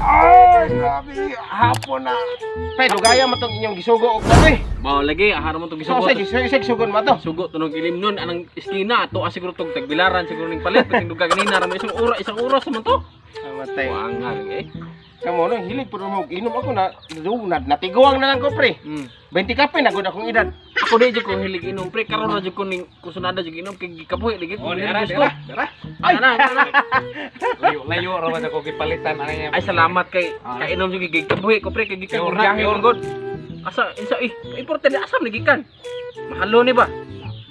Ay, grabe. Hapon na. Pre, dugaya mo tong inyong gisugo og kape. Mao lagi, ahara mo tong So, gisugo. sa gisugon mo to. Sugo tunog ilim nun anang iskina ato siguro tog tagbilaran siguro ning palit pating duga ganina ra mo isang oras man to. Amatay. Wanga lagi eh. Kamo no, hilig pud mo inom ako na na natiguang na lang ko, pre. 20 kape na gud akong edad. Ako di jud ko hilig inom, pre, karon na jud ko ning kusunada jud inom kay gikabuhi lagi ko. Oh, dara, Nervous ko. dara, dara. Ay, na, na, na. Layo, layo ra ba ko gipalitan ano niya. Ay, salamat kay Ah. kainom jud kay gikabuhi ko, pre, kay gikan Pure kong na, biyahe pure. man gud. Asa insa eh importante asam ni gikan. Mahalo ni ba?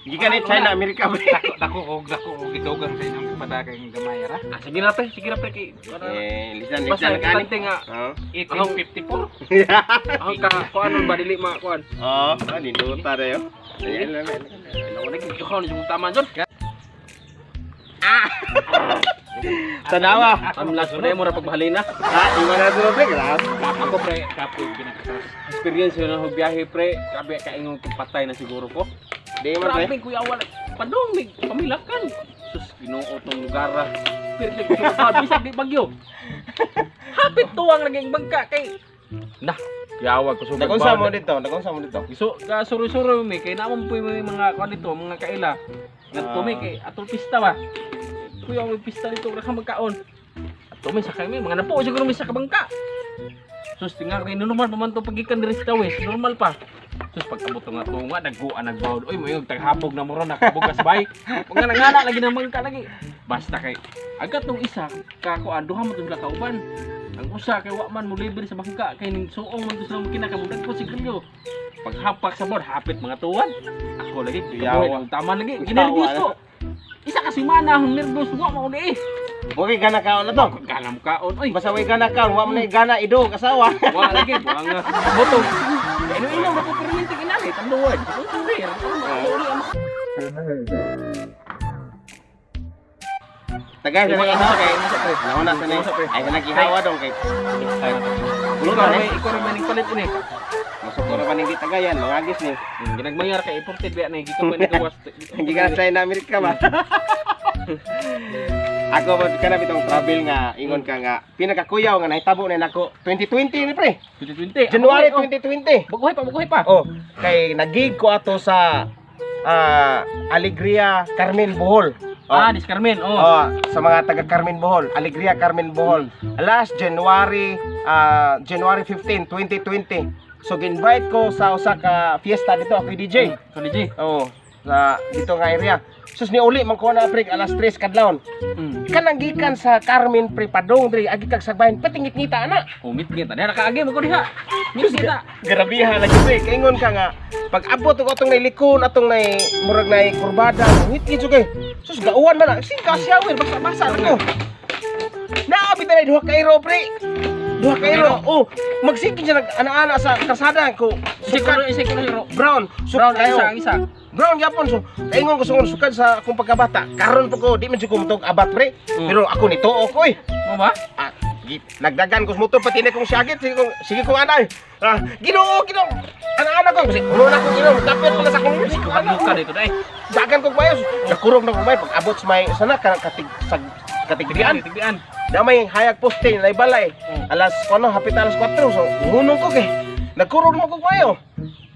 Gikan ni China, Amerika, pre. Dako dako og dako og gidugang sa inyong gipadagay nga gamay ra. Ah, sige na, pre, sige na, pre, kay Eh, lisan basta lisan ka ni. importante nga Oo. 1854. ako ka kuan ba dili ma kuan. Oo, ah, nindota dayo. Ayan lang. Ano na gikaw ni jud tama jud. Tanawa. Amlas pre mo ra pagbahalina. Ah, iwan na to, pre. Grabe. Ako, pre, Kapoy pinakatas. Experience yun ang biyahe, pre. Grabe kaingon kong patay na siguro ko. Di man, pre. Grabe kuya, wala. Padong may pamilakan. Sus, Ginoo tong lugar ah. Pero di ko sa bisag di bagyo. Hapit tuwang lagi ang bangka kay nah, yawag ko sugad. Nagunsa mo dito, nagunsa mo dito. So, ka suro-suro mi kay naman po yung mga kuan dito, mga kaila. Ngadto mi kay atol pista ba. Kuya, may pista dito ra ka magkaon. Ato mi sakay mi mga napo siguro mi sa kabangka. Sus, tinga kay normal pa man to pagikan diri sa Tawis, normal pa. Sus, pag-abot nga tunga nagguan nagbawod. Oy, mayog taghapog na mo ron nakabugas bay. Mga nangana lagi na bangka lagi. Basta kay agat tong isa kakuan duha man to sila kauban. Ang usa kay wa man mo libre sa bangka kay ning suong man to sila kinakamudag ko sigarilyo. Paghapak sa board, hapit mga tuwan. Ako lagi, Yawa. kabuhi, tama lagi. Ginervyos ko. Isa ka semana akong nervyos, wa mo ni eh. Huwag gana kaon na to. Gana mo kaon, oy. Basta way gana kaon, wa man na gana idog asawa. Wa lagi, buang nga. Botong. Ino-inom ako pero minti inani, tanduan. Tagay sa Ima- mga ima- kay. ima- Nauna sa ni. Ay kanang gihawa dong kay. Pulo Ikaw na may eh. ikaw rin maning palit ini. Masuk ko ra pa ning tagayan, mangagis ni. Ginagmayar kay imported ba na gikan pa ni gawas. Gikan sa China, Amerika ba? Ako ba kana bitong travel nga ingon ka nga pinakakuyaw nga nahitabo na nako 2020 ni, pre. 2020. January 2020. Baguhay pa, baguhay pa. Oh, kay nagig ko ato sa Alegria Carmen Bohol. Oh. Ah, Dis Carmen, oh. Oh, sa mga taga Carmen Bohol, Alegria Carmen Bohol. Last January, January 15, 2020. So ginvite ko sa usa ka fiesta dito ako DJ. So DJ. Oh, sa dito nga area. Sus, ni uli man ko na, pre, alas 3 kadlawon. Kanang gikan sa Carmen, pre, padong diri agi kag sagbahin patingit-ngita ana. Oh, ngit-ngit. Diha nakaagi mo ko diha. Ngit-ngita. Grabihan lagi, pre. Kaingon ka nga pag abot og atong nailikon, atong nay murag nay kurbada, ngit-ngit jud kay. Sus, gauwan man na. Sing kasyawir basa-basa na ko. Naabi ta duha ka iro, pre. Duha ka iro. Oh, magsige siya nag ana-ana sa kalsada ko. Isa Sukad ko isa ko hero. Brown, Brown sukad kayo. isa ang isa. Brown gyapon, so kaingon ko sungon sukad sa akong pagkabata. Karon pa ko di man jud ko motog abat, pre. Pero ako nituo ko eh. Mo ba? Ah, nagdagan ko sa motor pati na kong siyagit, sige kong anay. Ah, Ginoo, Ginoo. Ana-ana ko kasi ulo na ko, Ginoo, tapet pala sa akong Kuhan ka dito dai. Dagan kong bayos. Nakurog na kong bayos pag abot sa may sana ka katig sa katigdian. Tigdian. Na may hayag poste na balay. Alas kuno hapit na alas 4, so hunong ko kay. Nagkurog na kong bayo.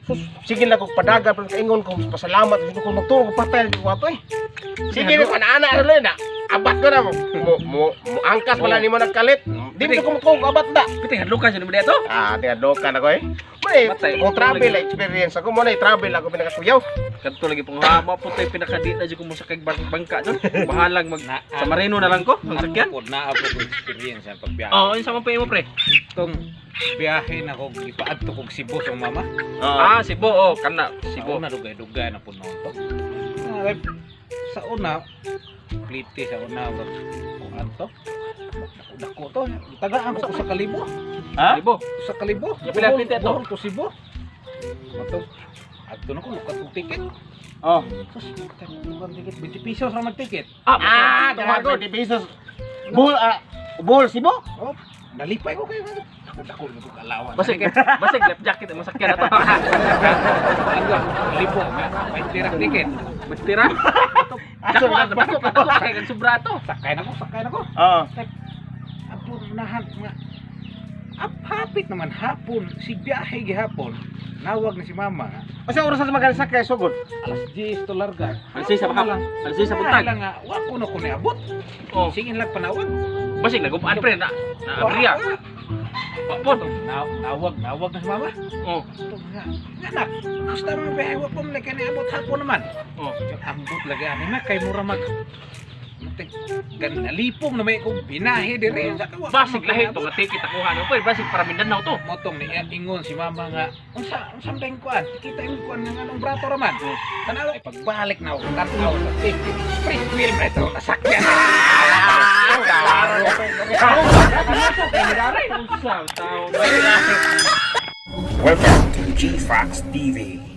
So, sige na kong padagan pero kaingon ko pasalamat ko kung magturo ko patay ko ato eh. Sige na ko ana ana na. Abat ko na mo mo, mo, mo angkas pala nimo nagkalit. Di mo ko mo abat da. Piti hadlukan siya nimo dito. Ah, tinadlokan ako eh. Muna Matay. kung travel experience ako, muna travel ako pinakakuyaw. Kadto lagi pong hama po tayo pinakadi na jud ko mo sakay bangka jud. Bahalang mag sa Marino na lang ko ang sakyan. Ako na ako ko experience sa pagbiyahe. Oh, unsa man pa imo, pre? Tong biyahe na ko gipaadto kog Cebu sa mama. Ah, Cebu, oh, kana Cebu. Sa una dugay-dugay na puno to. Ah, sa una plite sa una bro. Kuan to. Dako to. Tagaan ko sa kalibo. Ha? Cebu. Sa kalibo. Ya, pila plite to? Bohol to Cebu. Ato. Adto na ko lukat og ticket. Oh. Sus, lukat ticket 20 pesos ra man ticket. Ah, Ah, tumago. 20 pesos. Bull, bull Cebu? Oh, nalipay ko kayo. Dako dako ko kalawan. Basig, basig left jacket ang masakyan na to. Libo, may tira ticket. Bastira. Dako, dako, dako kay kag sobra to. Sakay na ko, sakay na ko. Oo. Adto unahan mga Hapit naman hapon, si biyahe gihapon. Nawag na si mama. Asa oras sa magaling sakay sugod? Alas 10 to larga. Alas 6 sa Hapon hapon. Alas 6 sa buntag. Lang nga, wa ko na ko niabot. Oh. Sige lang panawag. Basig nagupaan pre na. Na abriya. Wa po. Nawag na si mama. Oh. Ito nga. Nga nak, basta mga biyahe, wa pa man lagi niabot hapon naman. Oh. Ambot lagi ani ma kay mura mag gan nalipong na may kong binahe dire sa kawa. Basig lahi to nga ticket akuha no pre, basig para Mindanao to. Motong ni ingon si mama nga unsa unsa kuan? Kita imong kuan nga nganong brato ra man. Oh. Tanaw ay pagbalik na ako tan-aw sa ticket. Free will ba ito nasakyan. Unsa tao. Welcome to GFox TV.